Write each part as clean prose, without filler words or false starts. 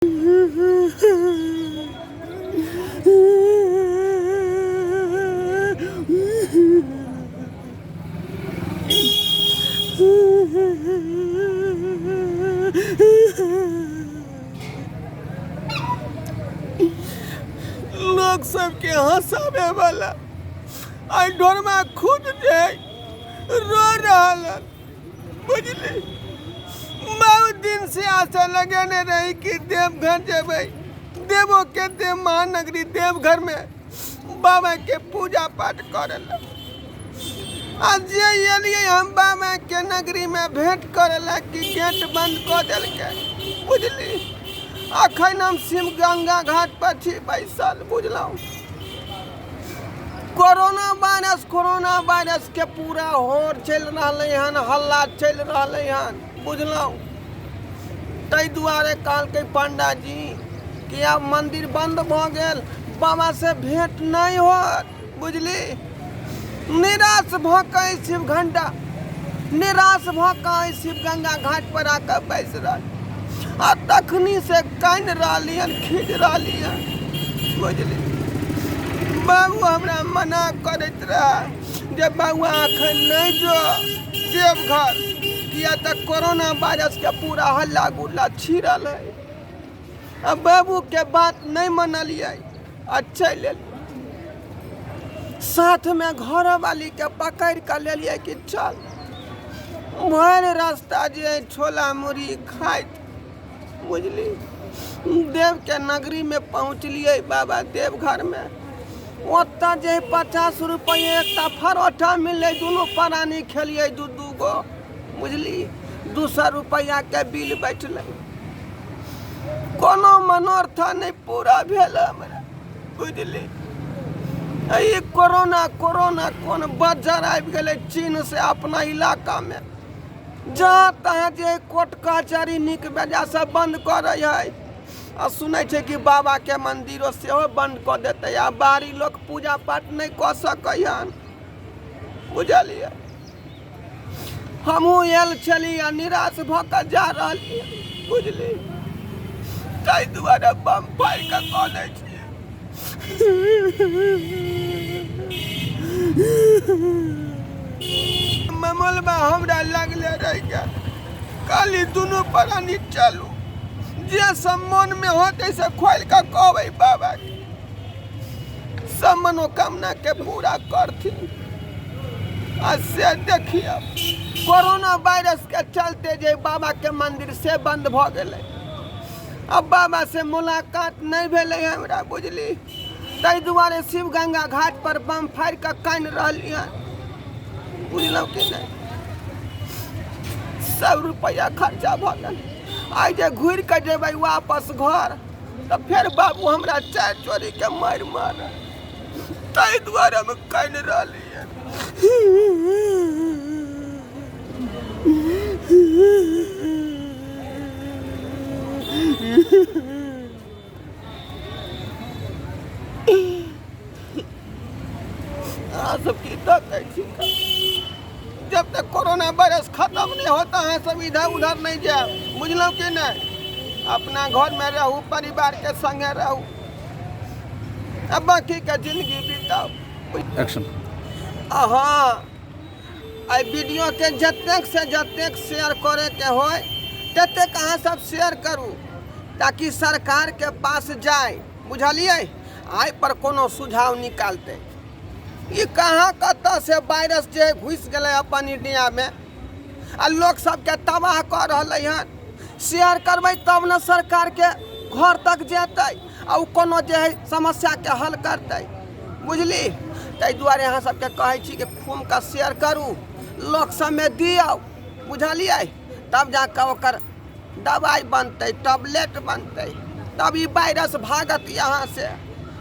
लोक सबके हंसाबे वाला आइ ढोरमा खुद जे रो रहल हन, बुझली। बहुत दिन से आशा लगेने रही कि देवघर जेबै, देवो के देव महानगरी देवघर में बाबा के पूजा पाठ करे ला। आ जे एलियै हम बाबा के नगरी में भेंट करे ला कि गेट बंद कऽ देलकै, बुझली। अखन हम शिव गंगा घाट पर छी बैसल, बुझलहुँ। कोरोना वायरस, कोरोना वायरस के पूरा होर चलि रहलै हन, हल्ला चलि रहलै हन, बुझलहुँ। ताहि दुआरे कहलकै पंडाजी कि आब मंदिर बंद भऽ गेल, बाबा से भेंट नहि होत, बुझली। निराश भऽ कऽ शिव घंटा निराश भऽ कऽ शिव गंगा घाट पर आकऽ बैस रहल आ तखनी से कानि रहली हन, खींच रहली हन, बुझली। बाबू हमरा मना करैत रहे जे बउआ एखन नहि जो देवघर, किया तऽ कोरोना वायरस के पूरा हल्ला गुल्ला छिड़ल है। आ बाबू के बात नहि मनलियै आ चलि एलियै। साथमे घरवालीके पकड़ि कऽ लेलियै कि चल। भरि रास्ता जे छोला मुरही खाइत, बुझली, देवके नगरीमे पहुँचलियै। बाबा देवघरमे ओतऽ जे 50 रुपैए एकटा परोठा मिललै, दुनू प्राणी खेलियै दू दू गो, बुझली। 200 रुपैआके बिल बैठलै। कोनो मनोरथ नहि पूरा भेल हमरा, बुझली। ई कोरोना, कोरोना कोन बज्जर आबि गेलै चीनसँ अपना इलाकामे। जहाँ तहाँ जे कोर्ट कचहरी नीक बेजा सब बन्द करै है आ सुनै छै कि बाबाके मन्दिरो सेहो बन्द कऽ देतै आ बाहरी लोक पूजा पाठ नहि कऽ सकै हन, बुझलियै। हमहूँ आयल छली आ निराश भऽ कऽ जा रहल छी, बुझली। ताहि दुआरे बम फाड़ि कऽ कऽ छी। ममलबा हमरा लगले रहि गेल। कहली दुनू प्राणी चलू, जे सब मनमे होतै से खोलि कऽ कहबै बाबाके, सब मनोकामनाके पूरा करथिन। आ से देखियौ, कोरोना वायरसके चलते जे बाबाके मन्दिर से बन्द भऽ गेलै, अब बाबा से मुलाकात नहि भेलै हमरा, बुझली। ताहि दुआरे शिव गंगा घाट पर बम फाड़ि कऽ कानि रहली हन, बुझलहुँ कि नहि। सब रुपैआ खर्चा भऽ गेल। आइ जे घुरि कऽ जेबै वापस घर तऽ फेर बाबू हमरा चारि चोरीके मारि मारत, ताहि दुआरे हम कानि रहली हन। अहाँ सब की तकै छी? जब तक कोरोना वायरस खत्म नहीं होता है सब इधर उधर नहीं जाए, बुझलहुँ कि नहीं। अपना घर में रहू, परिवार के संगे रहू, अब बाकी के जिंदगी बिताओ। एक्शन। हाँ, एहि वीडियोके जतेक से जतेक शेयर करैके होय ततेक अहाँ सब शेयर करू, ताकि सरकारके पास जाय, बुझलियै। एहि पर कोनो सुझाव निकालतै। ई कहाँ कतऽ से वायरस जे घुसि गेलै अपन इंडियामे आ लोक सबके तबाह कऽ रहलै हन। शेयर करबै तब ने सरकारके घर तक जेतै आ ओ कोनो जे है समस्याके हल करतै, बुझली। ताहि दुआरे अहाँ सबके कहै छी कि खूबके शेयर करू, लोक सबमे दियौ, बुझलियै। तब जाकऽ ओकर दवाइ बनतै, टैबलेट बनतै, तब ई वायरस भागत यहाँ से,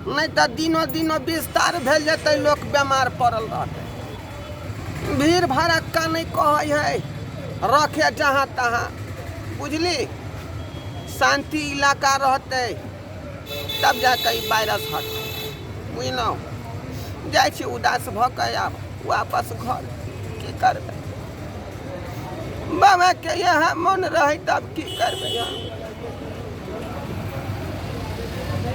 नहि तऽ दिनो दिनो विस्तार भेल जेतै, लोक बेमार पड़ल रहतै। भीड़ भड़क्का नहि कहै है रखे जहाँ तहाँ, बुझली। शान्ति इलाका रहतै तब जाकऽ ई वायरस हटतै, बुझलहुँ। जाइ छी उदास भऽ कऽ आब वापस घर, की करबै। बाबाके इएह मोन रहै तब की करबै हम।